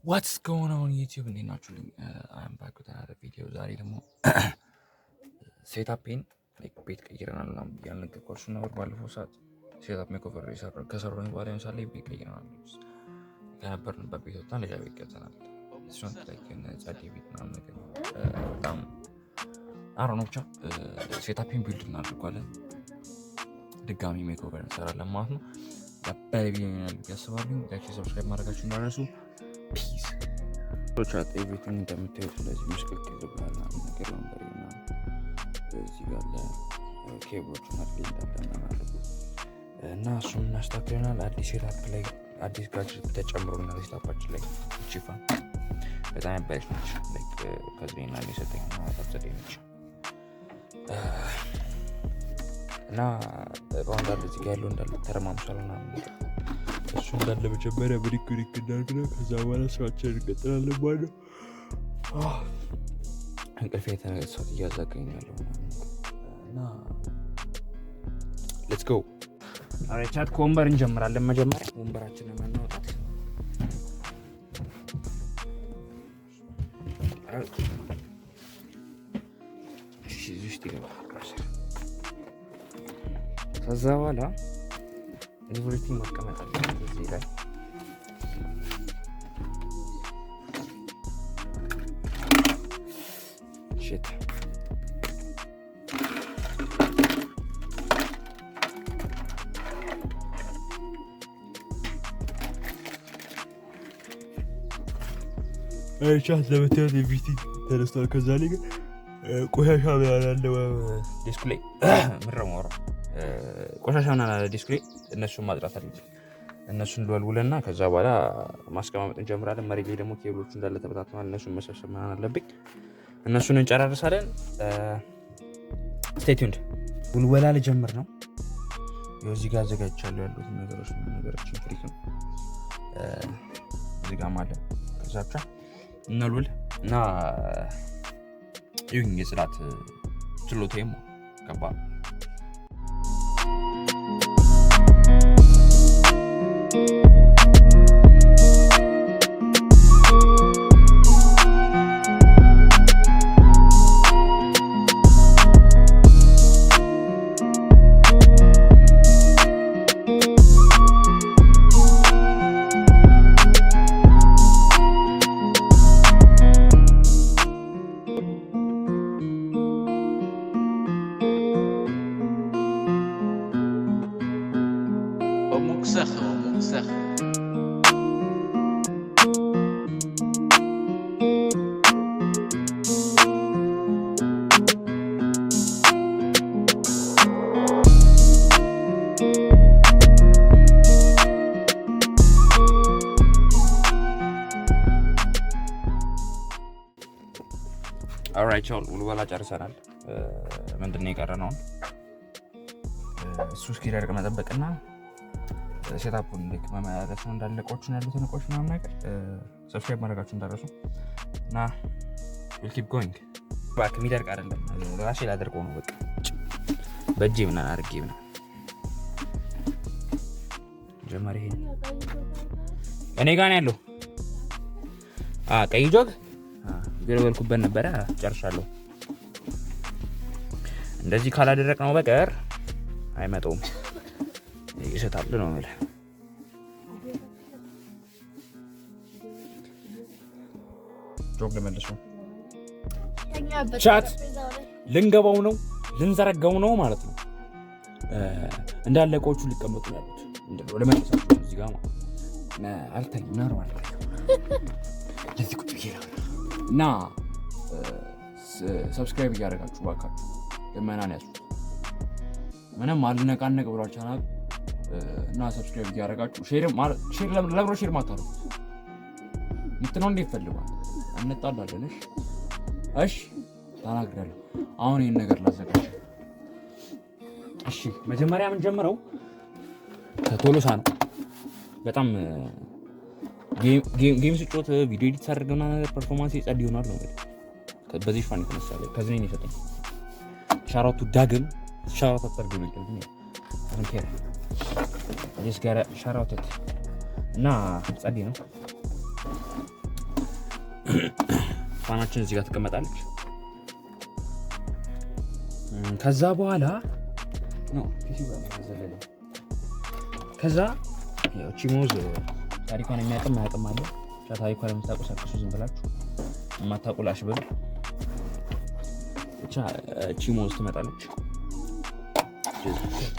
What's going on, YouTube? እንዴት ናችሁልኝ? I'm back with another video። ዛሬ ደግሞ setup ኤን ቤት ቀይረናል ምናምን ብዬ አልነገርኳችሁም ነበር። ባለፈው ሰዓት setup makeover ከሰራሁኝ በኋላ ለምሳሌ ቤት ቀይረናል። ከነበርንበት ቤት ወጥተን ሌላ ቤት ገብተናል። እሱን ጸዴ ቤት ምናምን ነገር በጣም አሮ ነው። ብቻ setup ኤን build እናድርጓለን። ድጋሚ makeover እንሰራለን ማለት ነው። ያበደ ቪዲዮ ይሆናል ብዬ አስባለሁ። Like፣ subscribe ማድረጋችሁ እንዳትረሱ። Peace, chat። Everything እንደምታዩት እንደዚህ ምስቅልቅል ብሏል ምናምን ነገር፣ ወንበር ምናምን እዚህ ጋር አለ፣ ኬብሎች እንዳለ ምናምን አሉ እና እሱም እናስተካክለናል። አዲስ setup ላይ አዲስ gadget ተጨምሮልናል። Setup ኣችን ላይ ቺፋ በጣም ያበለች ነች። ከዚህ ና የሰጠኝ በጣም ጸዴ ነች እና እቃው እንዳለ እዚህ ጋር ያለው እንዳለ ተረማምሷል ምናምን ነገር። እሱ እንዳለ መጀመሪያ ብድግ ብድግ እናድርግና ከዛ በኋላ ስራችንን እንቀጥላለን ማለት ነው። እንቅልፌ የተነሳት እያዛገኝ ያለው እና let's go, chat። ከወንበር እንጀምራለን። መጀመሪያ ወንበራችንን መናውጣት። እሺ፣ እዚህ ውስጥ ይገባል። ከዛ በኋላ everything መቀመጥ አለበት እዚህ ላይ። Shit. Chat፣ ለምታዩት everything ተነስቷል። ከዛ ላይ ግን ቆሻሻ ምናምን አለ desk ኡ ላይ። ምረው ቆሻሻ ምናምን አለ desk ኡ ላይ። እነሱን ማጽዳት አለብን። እነሱን ልወልውልና ከዛ በኋላ ማስቀማመጥ እንጀምራለን። መሬት ላይ ደግሞ ኬብሎቹ እንዳለ ተበታትነዋል። እነሱን መሰብሰብ ምናምን አለብኝ። እነሱን እንጨራርሳለን። Stay tuned። ውልወላ ልጀምር ነው። ይኸው እዚህ ጋር አዘጋጅቻለሁ ያሉትን ነገሮች፣ ነገሮችን ፍሪክም እዚህ ጋር አለ። ከዛ ብቻ እንልውል እና ይሁን የጽዳት ችሎታዬም ገባ። ومكسخ ومكسخ. Alright, ቻው። ውልወላ ጨርሰናል። ምንድን ነው የቀረነው? እሱ እስኪደርቅ መጠበቅና setup ኡን ልክ መመላለስ ነው። እንዳለ እቃዎቹን ያሉትን እቃዎች ምናምን ነገር subscribe ማድረጋችሁ እንዳትረሱ እና we'll keep going። እባክህ የሚደርቅ አይደለም፣ ራሴ ላደርገው ነው። በቃ በእጄ ምናምን አድርጌ ምናምን መጀመሪያ ይሄ እኔ ጋር ነው ያለው። ቀይ ጆግ ገለበልኩበት ነበረ። ጨርሻለሁ። እንደዚህ ካላደረቅ ነው በቀር አይመጣውም። ይሰጣል ነው የምልህ። ጆግ ልመልስ ነው። Chat፣ ልንገባው ነው፣ ልንዘረጋው ነው ማለት ነው። እንዳለ እቃዎቹ ሊቀመጡ ነው ያሉት። ምንድን ነው ልመልሳቸው እዚህ ጋር ማለት አልታይም፣ normal ለዚህ ቁጭ ብዬ ነው እና subscribe እያደረጋችሁ ባካችሁ ልመናን ያዙት። ምንም አልነቃነቅ ብሏል ቻናል እና subscribe እያደረጋችሁ share ለብሮ share ማታደርጉት ምትነው እንዴት ይፈልጓል? እንጣላለን። እሺ እሺ፣ ተናግሬያለሁ። አሁን ይህን ነገር ላዘጋጅ። እሺ፣ መጀመሪያ የምንጀምረው ከቶሎሳ ነው። በጣም game ስጫወት፣ ቪዲዮ edit ሳደርግ ምናምን ነገር performance ጸድ ይሆናል ነው እንግዲህ። በዚህ fan የተነሳ ከዚህ ነው የሰጠኝ። Shout out to ዳግም፣ shout out አታርጉልኝ ግን I don't care, just gotta shout out እና ጸዴ ነው። Fan ኣችን እዚህ ጋር ትቀመጣለች። ከዛ በኋላ no PC ጋር ዘለለ። ከዛ ያው ቺ mouse ታሪኳን የሚያውቅም አያውቅም አለ። ብቻ ታሪኳን የምታውቁ ሰክሱ፣ ዝም ብላችሁ የማታውቁ ላሽ በሉ። ብቻ ቺ mouse ትመጣለች።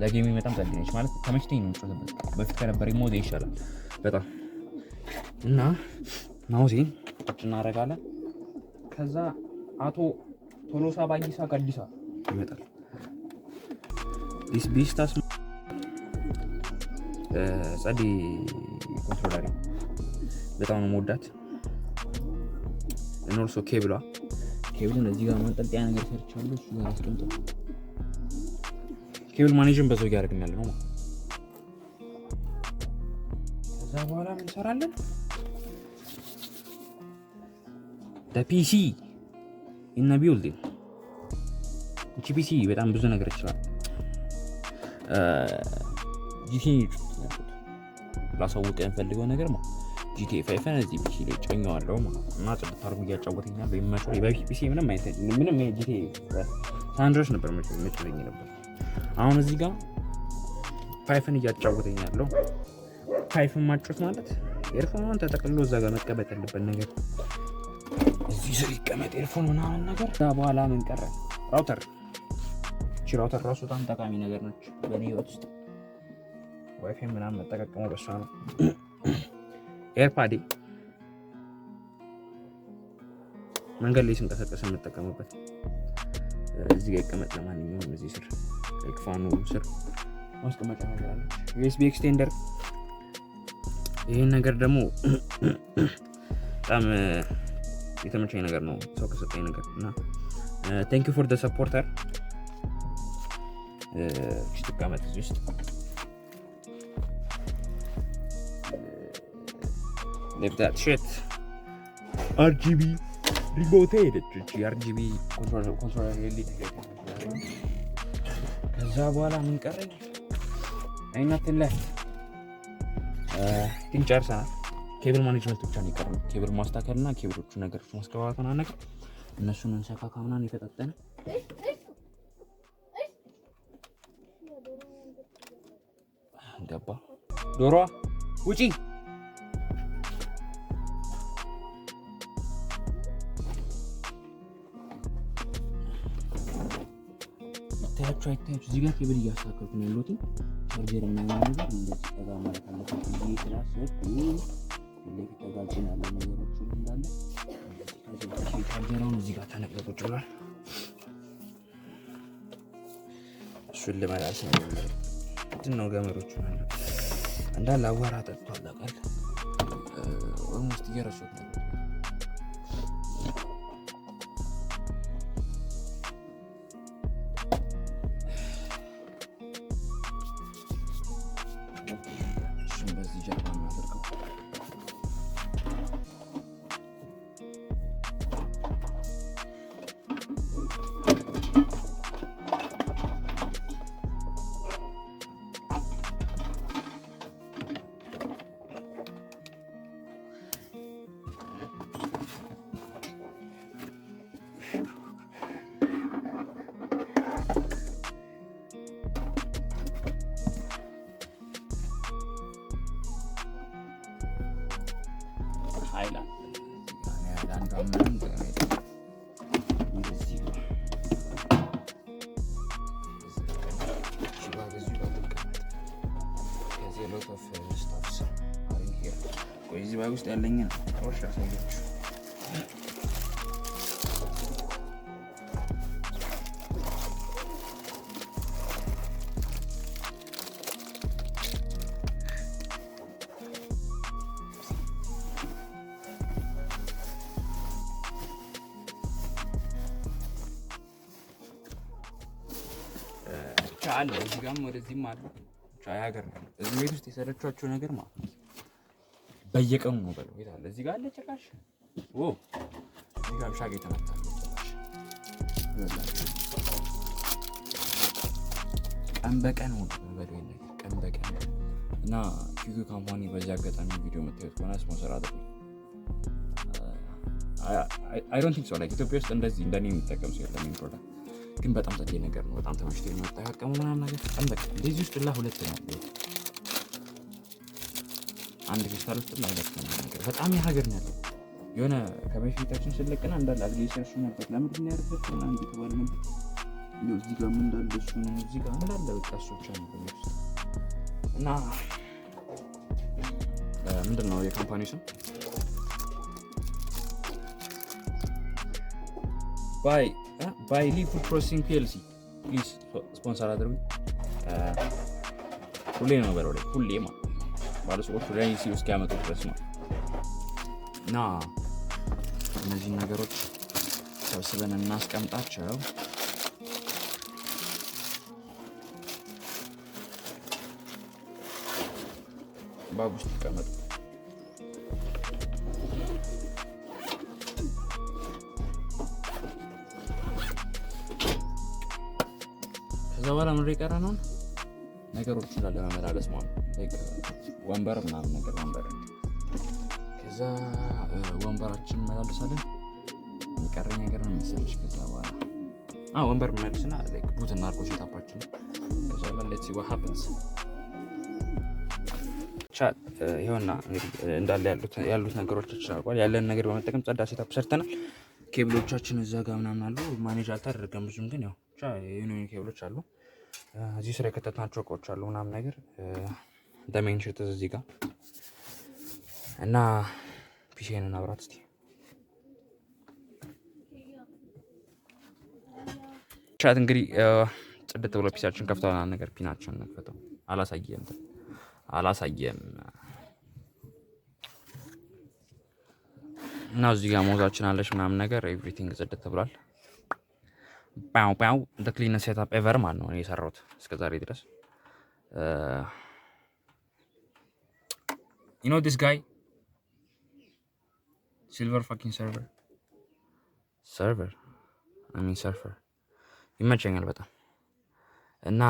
ለ gaming በጣም ጸዴ ነች፣ ማለት ተመችቶኝ ነው የምጫወትበት። በፊት ከነበረኝ mouse ይሻላል በጣም። እና mouse ኤን ቁጭ እናደርጋለን። ከዛ አቶ ቶሎሳ ባይሳ ጋዲሳ ይመጣል። This beast ጸዴ controller በጣም ነው የምወዳት። And also cable ኧ፣ cable ን እዚህ ጋር ማንጠልጠያ ነገር ሰርቻለሁ። እሱ ጋር አስቀምጠው cable management በዛው እያደረግን ያለ ነው ማለት። ከዛ በኋላ ምን እንሰራለን? PC in building። እቺ PC በጣም ብዙ ነገር ይችላል። GTA ላሳውቅ የምፈልገው ነገር ነው፣ GTA 5 ን እዚህ PC ላይ ጨኘዋለሁ ማለት እና ጽድት አድርጎ እያጫወተኛል። በሚመቸው በፊት PC ምንም አይነት ምንም GTA San Andreas ነበር መጭለኝ ነበር። አሁን እዚህ ጋር 5 ን እያጫወተኝ ያለው። 5 ን ማጫወት ማለት earphone ኗን ተጠቅልሎ እዛ ጋር መቀመጥ ያለበት ነገር እዚህ ስር ይቀመጥ earphone ምናምን ነገር። ከዛ በኋላ ምን ቀረ? Router። እቺ router ራሱ በጣም ጠቃሚ ነገር ነች በእኔ ህይወት ውስጥ። ዋይፋይ ምናምን መጠቀቀመው በሷ ነው። AirPod ኤ መንገድ ላይ ስንቀሳቀስ የምጠቀምበት እዚህ ጋር ይቀመጥ። ለማንኛውም እዚህ ስር fan ኡ ስር ማስቀመጫ ነገር አለች። USB extender። ይህን ነገር ደግሞ በጣም የተመቸኝ ነገር ነው፣ ሰው ከሰጠኝ ነገር እና thank you for the supporter። ትቀመጥ እዚህ ውስጥ። Leave that shit። RGB remote ሄደች እቺ RGB controller LED። ከዛ በኋላ ምን ቀረኝ? Nothing left ግን ጨርሰናል። Cable management ብቻ ነው የቀረው። ኬብል ማስተካከል እና ኬብሎቹ ነገሮች ማስገባት ምናምን ነገር እነሱን እንሰካካ ምናምን የፈጣጠነ ገባ። ዶሮዋ ውጪ። ይታያችሁ አይታያችሁ፣ እዚህ ጋር ኬብል እያስተካከልኩ ነው ያለሁት። ቻርጀር ምናምን ነገር እንደዚህ ጠጋ ማለት አለበት ብዬ ስላሰብኩ ፊት ለፊት ተጋጭን ያለው ነገሮች ሁሉ እንዳለ ቻርጀሩን እዚህ ጋር ተነቅሎ ቁጭ ብሏል። እሱን ልመላስ ነው። ምንድን ነው ገመዶቹ እንዳለ አቧራ ጠጥቷል። ታውቃለህ፣ almost እየረሱት ነው። እሱን በዚህ ጀርባ እናደርገው። ሃይላንድ ሃይላንዷ ምንም ጥቅም የለውም። እንደዚህ ነው። እቺ bag እዚሁ ጋር ትቀመጥ። ከዚህ lot of stuffs are in here። ቆይ እዚህ bag ውስጥ ያለኝን እቃዎች ላሳያችሁ። ብቻ አለ እዚህ ጋርም ወደዚህም አለ። ብቻ የሀገር ነው። እዚህ ቤት ውስጥ የሰለቿቸው ነገር ማለት ነው በየቀኑ ነው በለው። የት አለ? እዚህ ጋር አለ ጭራሽ። ኦ እዚህ ጋር ሻጌ ተመታለ ጭራሽ። ይኸውላችሁ ቀን በቀን ነው በለው ይሄን ነገር ቀን በቀን። እና ኪኩ company በዚህ አጋጣሚ ቪዲዮ የምታዩት ከሆነ ስፖንሰር አድርጉኝ። I don't think so like ኢትዮጵያ ውስጥ እንደዚህ እንደኔ የሚጠቀም ሰው የለም። Product ግን በጣም ጸዴ ነገር ነው። በጣም ተመችቶ የሚጠቀሙ ምናምን ነገር በጣም በቃ እንደዚህ ውስጥ ላ ሁለት ነው፣ አንድ ፌስታል ውስጥ ላ ሁለት ነው ነገር በጣም የሀገር ነው ያለው። የሆነ ከበፊታችን ስለቅና እንዳለ አልጌ ሲያሱ ነበር። ለምንድን ነው ያደረገችው ምናምን እየተባለ ነበር። እዚህ ጋር ምን እንዳለ እሱ ነው፣ እዚህ ጋር እንዳለ በቃ እሱ ብቻ ነው ቤት ውስጥ። እና ምንድን ነው የ company ው ስም? ባይ ሊ Food Processing PLC። Please sponsor አድርጉኝ። ሁሌ ነው በለው ላይ ሁሌ ማለት ባለሱቆቹ ላይ ሲ እስኪያመጡ ድረስ ነው። እና እነዚህን ነገሮች ሰብስበን እናስቀምጣቸው። Bag ውስጥ ይቀመጡ። ከዛ በኋላ ምን የቀረ ነው ነገሮች እንዳለ መመላለስ ማለት ነው። ወንበር ምናምን ነገር ወንበር፣ ከዛ ወንበራችን እንመላልሳለን። የቀረኝ ነገር ምን መሰለሽ? ከዛ በኋላ ወንበር መልስና boot እናድርጎ setup ኣችን። ከዛ በኋላ let's see what happens። Chat፣ ይኸውና እንግዲህ እንዳለ ያሉት ነገሮች አልቋል። ያለን ነገር በመጠቀም ጸዳ setup ሰርተናል። ኬብሎቻችን እዛ ጋር ምናምን አሉ። Manage አልተደረገም ብዙም፣ ግን ያው ብቻ የሆኑ ኬብሎች አሉ። እዚህ ስራ የከተትናቸው እቃዎች አሉ ምናምን ነገር main shit እዚህ ጋር። እና PC ን እናብራት እስቲ። Chat፣ እንግዲህ ጽድት ብሎ PC ያችን ከፍተዋል። ነገር pin ኣችን እንክፈተው። አላሳየም አላሳየም። እና እዚህ ጋር mouse ኣችን አለች ምናምን ነገር everything ጽድት ብሏል። ባው ባው the cleanest setup ever ማለት ነው እኔ የሰራሁት እስከ ዛሬ ድረስ። You know this guy, silver fucking server server I mean surfer ይመቸኛል በጣም። እና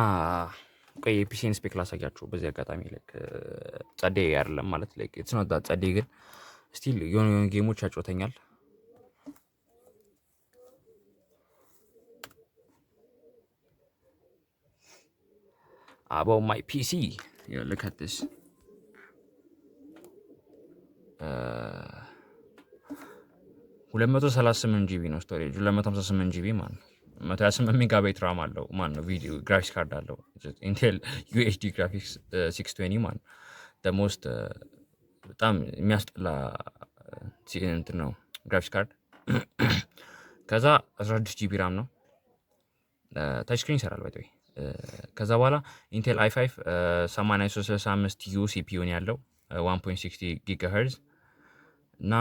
ቆይ የ PC ን spec ላሳያችሁ በዚህ አጋጣሚ። Like ጸዴ አይደለም ማለት like it's not that ጸዴ፣ ግን still የሆኑ የሆኑ game ኦች ያጫውተኛል። About my PC, yeah, look at this. 238 GB ነው storage፣ 258 GB ማለት ነው። 128 ሜጋባይት RAM አለው ማን ነው video graphics card አለው፣ Intel UHD Graphics 620 ማለት ነው። Most በጣም የሚያስጠላ እንትን ነው graphics card። ከዛ 16 GB RAM ነው፣ touch screen ይሰራል by። ከዛ በኋላ Intel i5 8365 U CPU ን ያለው 1.60 ጊጋ ሄርዝ። እና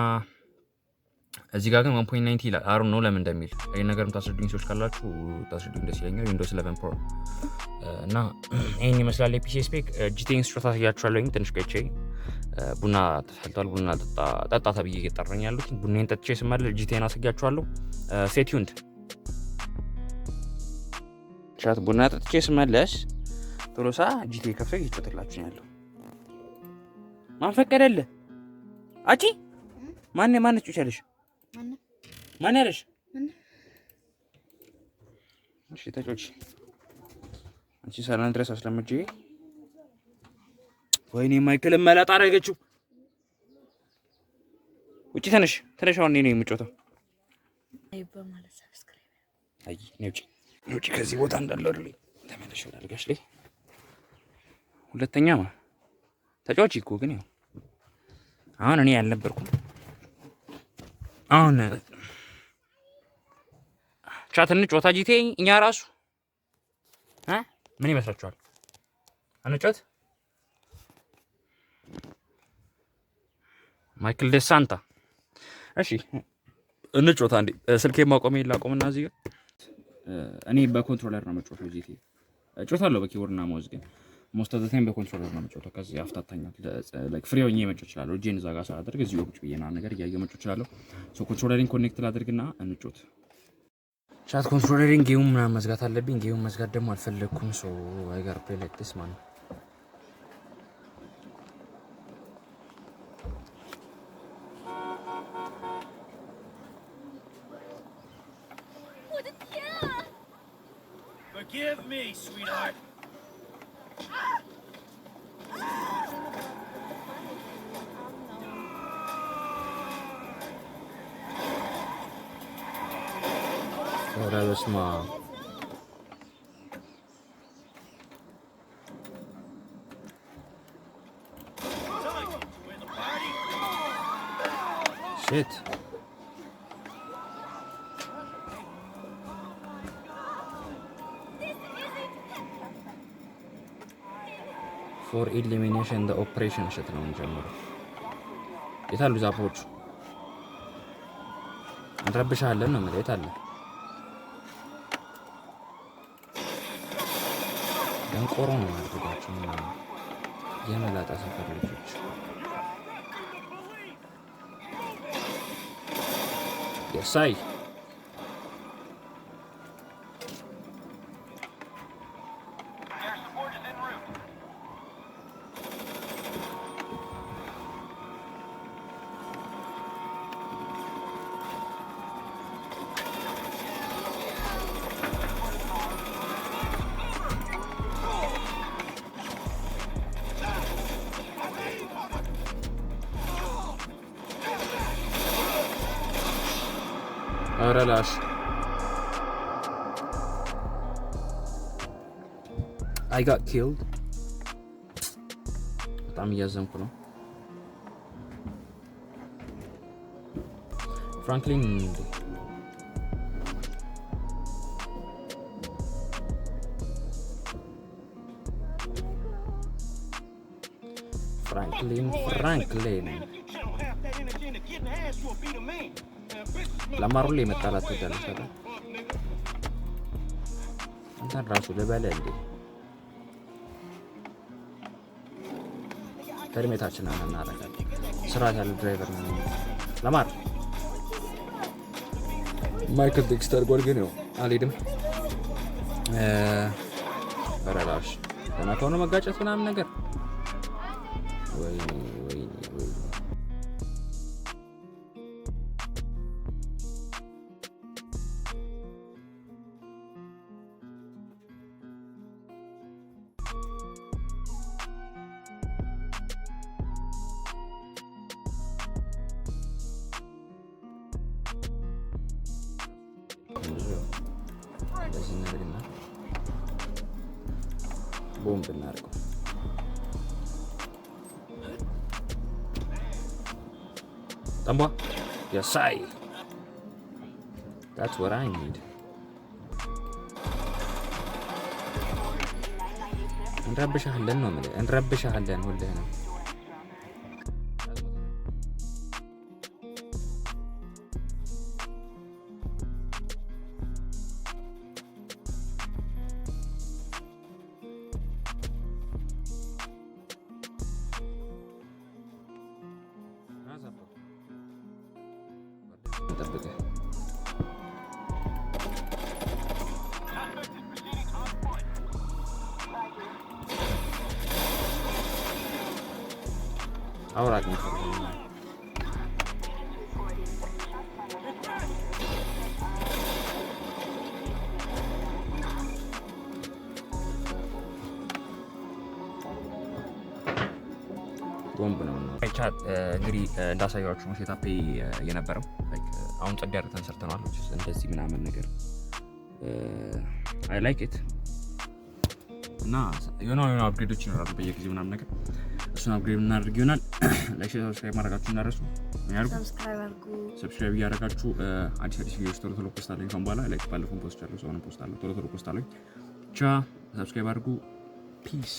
እዚህ ጋር ግን 1.90 ይላል። አሩ ነው ለምን እንደሚል ይህን ነገር የምታስረዱኝ ሰዎች ካላችሁ ታስረዱኝ ደስ ይለኛል። Windows 11 Pro። እና ይህን ይመስላል የ PC spec። GTA ን ስጮት አሳያችኋለሁኝ ትንሽ ቆይቼ። ቡና ተፈልቷል። ቡና ጠጣ ተብዬ እየጠራኝ ያሉት፣ ቡናዬን ጠጥቼ ስመለስ GTA ን አሳያችኋለሁ። Stay tuned chat። ቡና ጠጥቼ ስመለስ ቶሎሳ GTA ከፍቶ እየጮተላችሁ ያለው ማን ፈቀደልህ? አቺ ማን ማን ጮቻለሽ? ማን ያለሽ? እሺ ተጮች። አንቺ ሰላም ድረስ አስለምጄ። ወይኔ ማይክል መላጣ አደረገችው። ውጪ ተነሽ ተነሽ። አሁን እኔ ነው የምጮተው። አይ ነይ ውጪ ውጪ ከዚህ ቦታ እንዳለ አይደል? ተመለሽ ወደ አልጋሽ ላይ። ሁለተኛ ተጫዋች እኮ ግን ያው አሁን እኔ ያልነበርኩም። አሁን chat እንጫወታ GTA እኛ ራሱ እ ምን ይመስላችኋል? አንጫወት? ማይክል ደሳንታ። እሺ እንጫወታ እንዴ። ስልኬ ማቆሜ ላቆምና እዚህ ጋር እኔ በ controller ነው የምጫወተው። GTA እጫወታለሁ በ keyboard እና mouse፣ ግን most of the time በ controller ነው የምጫወተው። ከዚህ ያፍታታኛል። Like free ሆኜ መጫወት እችላለሁ። እጄን እዛ ጋር ሳላደርግ እዚሁ ቁጭ ብዬ ምናምን ነገር እያየሁ መጫወት እችላለሁ። So controller ኤን connect ላድርግና እንጫወት። Chat፣ controller ኤን game ኡን ምናምን መዝጋት አለብኝ። Game ኡን መዝጋት ደግሞ አልፈለግኩም። So I gotta play like this ማለት ነው። 的天啊！ Forgive me, sweetheart. ኧረ በስመ አብ። Time to join the party. Shit. This isn't For elimination operation shit ነው እንጀምረው። የታሉ ዛፎቹ? እንረብሻለን ነው የምልህ። የት አለ? ደንቆሮ ነው ማድረጋቸው የመላጣ ሰፈር ልጆች። የሳይ። Air support is en route. ኧረ ላሽ። I got killed። በጣም እያዘንኩ ነው። ፍራንክሊን እንዴ? ፍራንክሊን ፍራንክሊን። Channel half that energy into getting ass, you'll be the man. ለማሩሌ መጣላት ትወዳለች አይደል? አንተን ራሱ ልበልህ እንዴ? ከእድሜታችን እናደርጋለን። ስርዓት ያለው driver ነው ለማር። ማይክል text አድርጓል፣ ግን ያው አልሄድም። በረላሽ ገና ከሆነ መጋጨት ምናምን ነገር። ወይኔ ወይኔ ወይኔ። ብዙ እንደዚህ እናደርግና ቦምብ እናድርገው። ጠንቧ የሳይ። That's what I need. እንረብሻለን ነው የምልህ፣ እንረብሻለን ሁልህንም። ጠብቅህ። Suspect is proceeding on foot. አውራቅ ነው። ቦምብ ነው። Chat፣ እንግዲህ እንዳሳያችሁ ነው setup ኤ የነበረው። አሁን ጸድ አድርገን ሰርተነዋል። እንደዚህ ምናምን ነገር I like it። እና የሆነ የሆነ upgrade ኦች ይኖራሉ በየጊዜው ምናምን ነገር፣ እሱን upgrade እናደርግ ይሆናል። Like፣ subscribe ማድረጋችሁ እንዳረሱ ያርጉ። Subscribe አድርጉ። Subscribe እያደረጋችሁ አዲስ አዲስ ቪዲዮዎች ቶሎ ቶሎ post አለኝ። ካሁን በኋላ like ባለፈው post አለሁ፣ ሰሆነ post አለሁ፣ ቶሎ ቶሎ post አለኝ። ብቻ subscribe አድርጉ። Peace.